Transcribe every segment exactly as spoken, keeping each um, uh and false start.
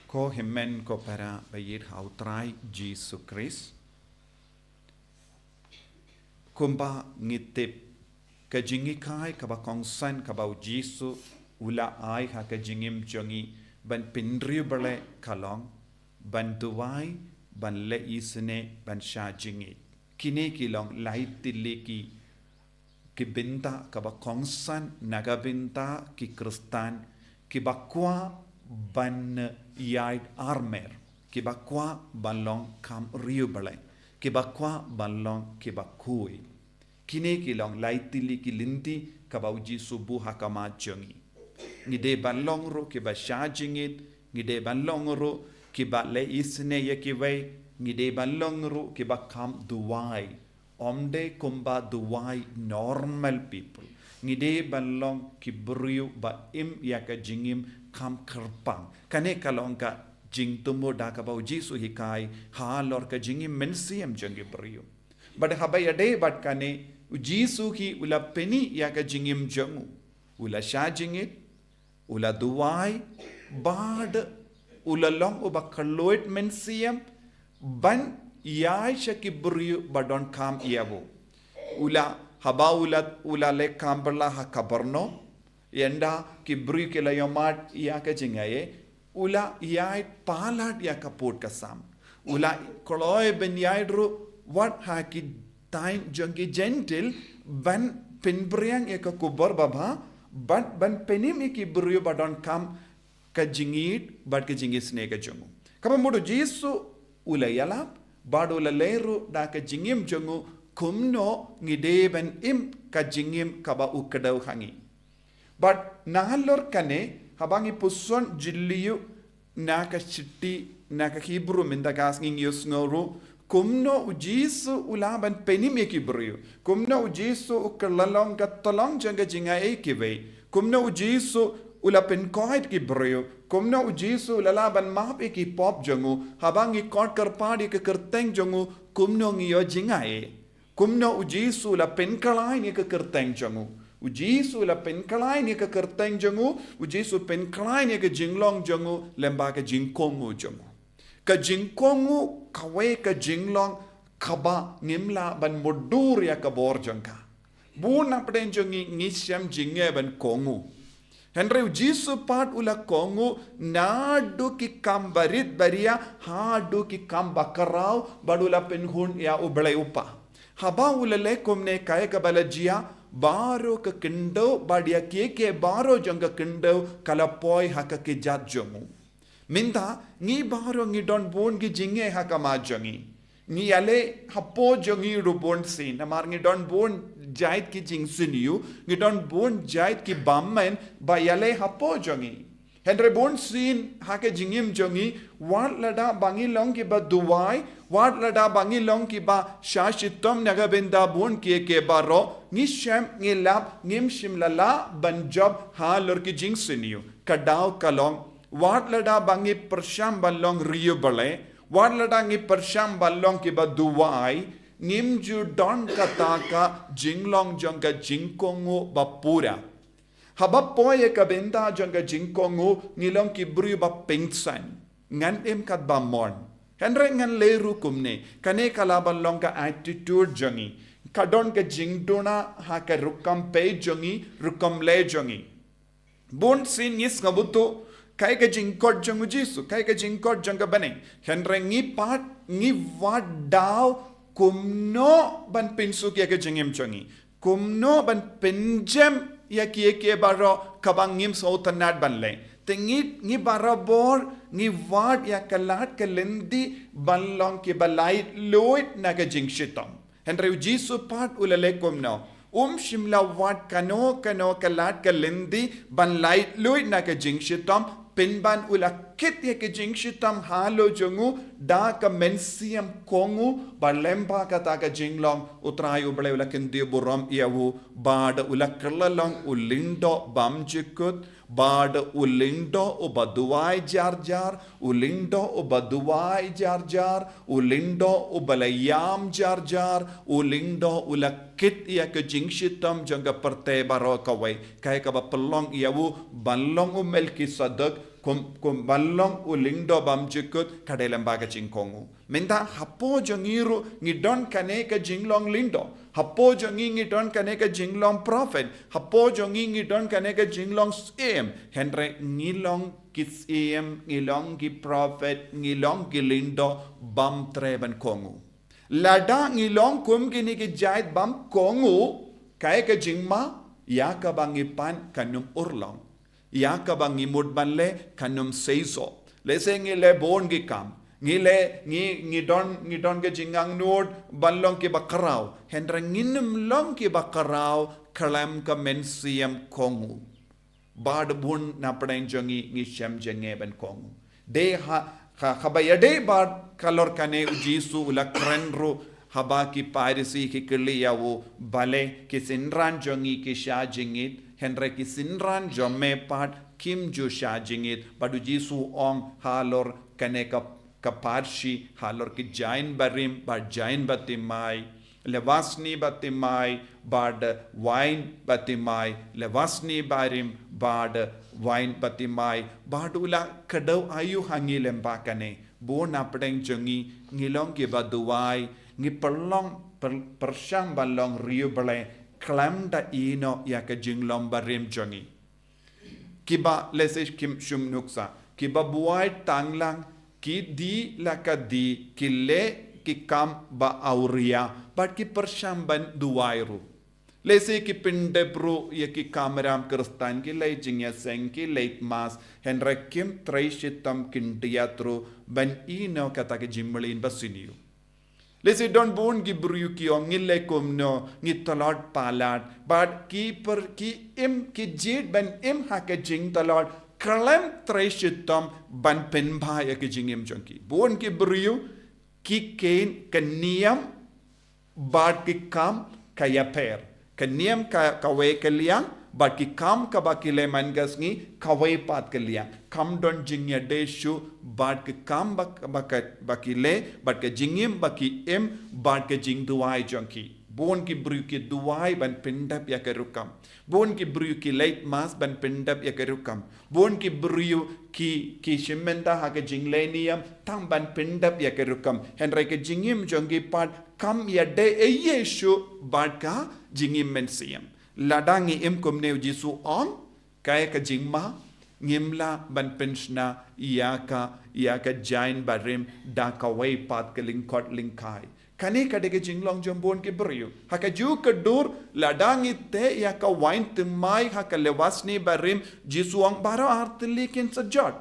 Ko hynmen ko para ba ïeit ha u Trai Jisu Khrist. Kumba ngi tip, ka jinghikai kaba kongsan kaba u Jisu u la ai ha ka jingim jong ngi ban pynriewblei ka long ban duwai, ban leh isynei, ban shah jingngeit. Kine ki long lai tylli ki ki bynta kaba kongsan na ka bynta ki Khristan kiba kwah ban ïaid armer, kiba kwah ban long kam riewblei, kiba kwah ban long kiba khuid. Kine ki long lai tylli ki lynti kaba u Jisu buh ha khmat jong ngi. Ngi dei ban long ruh kiba shah jingngeit, ngi dei ban long ruh kiba leh isynei ïa kiwei, ngi dei ban long ruh kiba kam duwai. Ym dei kumba duwai normal people. Ngi dei ban long ki briew ba im ïa ka jingim kam kyrpang. Kane ka long ka jingthmu da kaba u Jisu hikai halor ka jingim mynsiem jong ki briew. Bad haba ïadei bad kane, u Jisu hi u la pyni ïa ka jingim jong u. U la shah jingngeit, u la duwai, bad u la long uba kylluid mynsiem ban ïaid sha ki briew ba donkam ïa u. U la, haba u la, u la leh kam bylla ha Kapernaum, ynda ki briew ki la ïohmad ïa ka jingaiei, u la ïaid palat ïa ka pud ka sam. U la kloi ban ïaid ruh wat ha ki thaiñ jong ki Jentil ban pynphriang ïa ka khubor babha, bad ban pynim ïa ki briew ba donkam ka jingïeit bad ka jingisynei ka jong u. Kaba mut u Jisu u la ïalap bad u la leh ruh da ka jingim jong u kumno ngi dei ban im ka jingim kaba u kdew ha ngi. Bad nalor kane, haba ngi puson jylliew na ka shithi na ka Hebru mynta ka sngi ngi ïohsngew ruh kumno u Jisu u lah ban pynim ïa ki briew, kumno u Jisu u kylla long ka tyllong jong ka jingaiei kiwei, kumno u Jisu u la pynkoit ki briew, kumno u Jisu u la lah ban map ïa ki pop jong u. Haba ngi khot kyrpad ïa ka kyrteng jong u, kumno ngi ïoh jingaiei. Kumno u Jisu u la pynkhlaiñ ïa ka kyrteng jong u. U Jisu u la pynkhlaiñ ïa ka kyrteng jong u, u Jisu u pynkhlaiñ ïa ka jinglong jong u lyngba ka jingkohnguh jong u. Ka jingkohnguh kawei ka jinglong kaba ngim lah ban mutdur ïa ka bor jong ka. Bun na pdeng jong ngi ngi shem jingeh ban kohnguh. Hynrei u Jisu pat u la kohnguh naduh ki kam barit baria haduh ki kam bakhraw bad u la pynhun ïa u Blei u Kpa. Haba u la leh kumne, kaei kaba la jia? Baroh ka khyndew bad ïa kiei kiei baroh jong ka khyndew ka la poi ha ka kjat jong u. Mynta ngi baroh ngi don bun ki jingeh ha khmat jong ngi. Ngi ïaleh hapoh jong ngi ruh bun sien namar ngi don bun jait ki jingsniew, ngi don bun jait ki bymmen ba ïaleh hapoh jong ngi. Hynrei bun sien ha ka jingim jong ngi, wat lada ba ngi long kiba duwai, wat lada ba ngi long kiba shah shitom na ka bynta bun kiei kiei baroh, ngi shem ngi lap, ngim shym la lah ban jop halor ki jingsniew. Ka daw ka long, wat lada ba ngi pyrshang ban long riewblei, wat lada ngi pyrshang ban long kiba duwai, ngim ju don kata ka jinglong jong ka jingkohnguh ba pura. Haba poi ïa ka bynta jong ka jingkohnguh ngi long ki briew ba pynksan. Ngan im katba mon. Hynrei ngan leh ruh kumne. Kane ka lah ban long ka attitude jong ngi. Ka don ka jingduna ha ka rukom peit jong ngi, rukom leh jong ngi. Bun sien ngi sngewbha to, kaei ka jingkhot jong u Jisu, kaei ka jingkhot jong ka bneng. Hynrei ngi pat, ngi wad daw kumno ban pynsuk ïa ka jingim jong ngi. Kumno ban pynjem ïa kiei kiei baroh kaba ngim sngewtynnat ban leh. Te ngi, ngi barabor, ngi wad ïa ka lad ka lynti ban long kiba laitluid na ka jingshitom. Hynrei u Jisu pat u la leh kumno? Um shym la wad kano kano ka lad ka lynti ban laitluid na ka jingshitom, pynban u la kit ïa ka jingshitom halor jong u da ka mynsiem kohnguh, bad lyngba kata ka jinglong u Trai u Blei u la kyntiew burom ïa u, bad u la kylla long u lyngdoh bymjukut, bad u lyngdoh uba duwai jar jar, u lyngdoh uba duwai jar jar, u lyngdoh uba la ïam jar jar, u lyngdoh u la kit ïa ka jingshitom jong ka pyrthei baroh kawei, kaei kaba pynlong ïa u ban long u Melkisedek, kum, kum ban long u lyngdoh bymjukut, ka dei lyngba ka jingkohnguh. Mynta hapoh jong ngi ruh ngi don kane ka jinglong lyngdoh. Hapoh jong ngi ngi don kane ka jinglong prophet. Hapoh jong ngi ngi don kane ka jinglong syiem. Hynrei ngi long ki syiem, ngi long ki prophet, ngi long ki lyngdoh bym treh ban kohnguh. Lada ngi long kum kine ki jait bym kohnguh, kaei ka jingma, ïa kaba ngi pan kan ym urlong. Ïa kaba ngi mut ban leh kan ym seisoh. Lehse ngi leh bun ki kam. Ngi leh, ngi, ngi don, ngi don ka jingangnud ban long kiba khraw. Hynrei ngin ym long kiba khraw khlem ka mynsiem kohnguh. Bad bun na pdeng jong ngi ngi shem jingeh ban kohnguh. Dei ha, ha, haba ïadei bad halor kane u Jisu u la kren ruh haba ki Pharisi ki kylli ïa u, balei ki synran jong ngi ki shah jingit, hynrei ki synran jong me pat kim ju shah jingit. Bad u Jisu u ong halor kane ka, ka parshi halor ki jaiñ barim bad jaiñ bathymmai, lehbasniew bathymmai bad waiñ bathymmai, lehbasniew barim bad waiñ bathymmai, bad u la kdew aïu ha ngi lyngba kane. Bun na pdeng jong ngi ngi long kiba duwai, ngi pynlong, pyr-, pyrshang ban long riewblei khlem da ïehnoh ïa ka jinglong barim jong ngi. Kiba lehse kim shym nuksa, kiba buaid tang lang, ki die la ka die, ki leh ki kam ba awria, bad ki pyrshang ban duwai ruh. Lehse ki pyndep ruh ïa ki kamram Khristan, ki leit jingïaseng, ki leit mass, hynrei kim trei shitom khyndiat ruh ban ïehnoh kata ka jingmlien basniew. Lehse don bun ki briew ki ong, ngi leh kumno, ngi tlot palat, bad ki pyr-, ki im, ki jied ban im ha ka jingtlot khlem trei shitom ban pynbha ïa ka jingim jong ki. Bun ki briew ki kheiñ, ka niam bad ki kam ka ïapher. Ka niam ka, kawei ka liang, bad ki kam kaba ki leh man ka sngi, kawei pat ka liang. Kam don jingïadei shuh bad ki kam ba, ba ka, ba ki leh, bad ka jingim ba ki im, bad ka jingduwai jong ki. Bun ki briew ki duwai ban pyndep ïa ka rukom. Bun ki briew ki leit mass ban pyndep ïa ka rukom. Bun ki briew ki, ki shim bynta ha ka jingleh niam tang ban pyndep ïa ka rukom. Hynrei ka jingim jong ki pat kam ïadei ei ei shuh bad ka jingim mynsiem. Lada ngi im kumne, u Jisu u ong, kaei ka jingma, ngim lah ban pynshna ïa ka, ïa ka jaiñ barim da kawei pat ka lyngkot lyngkai. Kane ka dei ka jinglong jong bun ki briew. Ha kajuh ka dur, lada ngi teh ïa ka waiñ thymmai ha ka lehbasniew barim, Jisu u ong baroh ar tylli kin sa jot.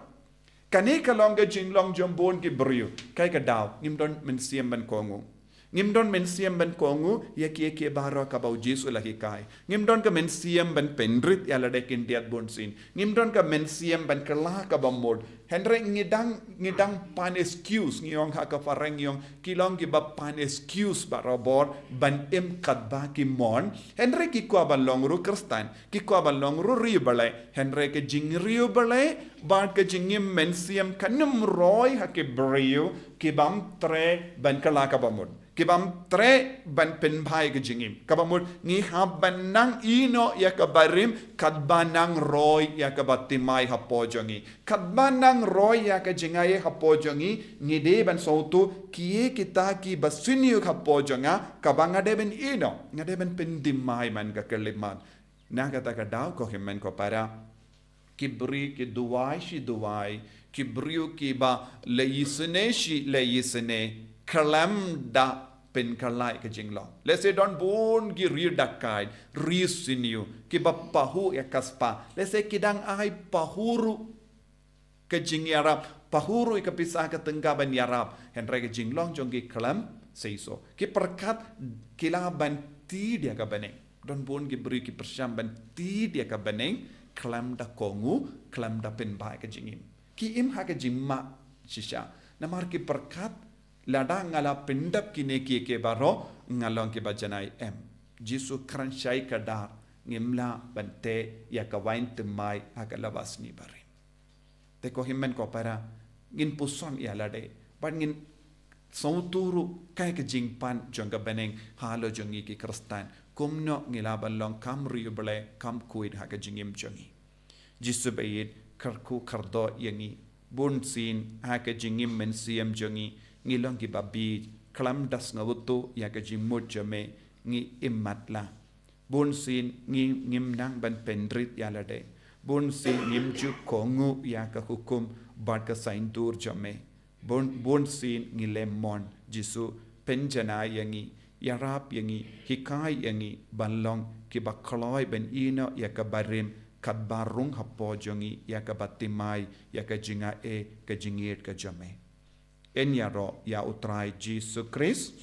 Kane ka long ka jinglong jong bun ki briew. Kaei ka daw, ngim don mynsiem ban kohnguh. Ngim don mynsiem ban kohnguh ïa kiei kiei baroh kaba u Jisu u la hikai. Ngim don ka mynsiem ban pynrit ïa lade khyndiat bunsien. Ngim don ka mynsiem ban kylla kaba mut. Hynrei ngi dang, ngi dang pan excuse, ngi ong ha ka phareng, ngi ong ki long kiba pan excuse barabor ban im katba ki mon. Hynrei ki kwah ban long ruh Khristan, ki kwah ban long ruh riewblei. Hynrei ka jingriewblei bad ka jingim mynsiem kan ym roi ha ki briew ki bym treh ban kylla kaba mut, ki bym treh ban pynbha ïa ka jingim. Kaba mut ngi hap ban nang ïehnoh ïa ka barim katba nang roi ïa ka bathymmai hapoh jong ngi. Katba nang roi ïa ka jingaiei hapoh jong ngi, ngi dei ban sngewthuh, kiei kita ki basniew hapoh jong nga, kaba nga dei ban ïehnoh, nga dei ban pynthymmai man ka khyllipmat. Na kata ka daw, ko hynmen ko para, ki briew ki duwai shi duwai, ki briew kiba leh isynei shi leh isynei, khlem da pynkylla ïa ka jinglong. Lehse don bun ki riewdakaid, riewsniew, kiba pahuh ïa ka spah. Lehse ki dang ai pahuh ruh ka jingïarap, pahuh ruh ïa ka pisa ka tyngka ban ïarap. Hynrei ka jinglong jong ki khlem seisoh. Ki pyrkhat ki lah ban tied ïa ka bneng. Don bun ki briew ki pyrshang ban tied ïa ka bneng khlem da kohnguh, khlem da pynbha ïa ka jingim. Ki im ha ka jingma shisha. Namar ki pyrkhat, lada nga la pyndep kine kiei kiei baroh, nga long kiba janai, em. Jisu u kren shai kdar, ngim lah ban teh ïa ka waiñ thymmai ha ka lehbasniew barim. Te ko hynmen ko para, ngin puson ïa lade, bad ngin sngewthuh ruh kaei ka jingpan jong ka bneng halor jong ngi ki Khristan. Kumno ngi lah ban long kam riewblei, kam khuid ha ka jingim jong ngi. Jisu baieit, kyrkhu kyrdoh ïa ngi. Bun sien ha ka jingim mynsiem jong ngi, ngi long kiba bieit, khlem da sngewthuh ïa ka jingmut jong me, ngi im matlah. Bun sien ngi, ngim nang ban pynrit ïa lade. Bun sien ngim ju kohnguh ïa ka hukum bad ka saiñdur jong me. Bun, bun sien ngi leh mon. Jisu, pynjanai ïa ngi, ïarap ïa ngi, hikai ïa ngi ban long kiba kloi ban ïehnoh ïa ka barim, katba rung hapoh jong ngi ïa kaba thymmai ïa ka jingaiei ka jingïeit ka jong me. Yn ïaroh ïa U Trai Jisu Khrist.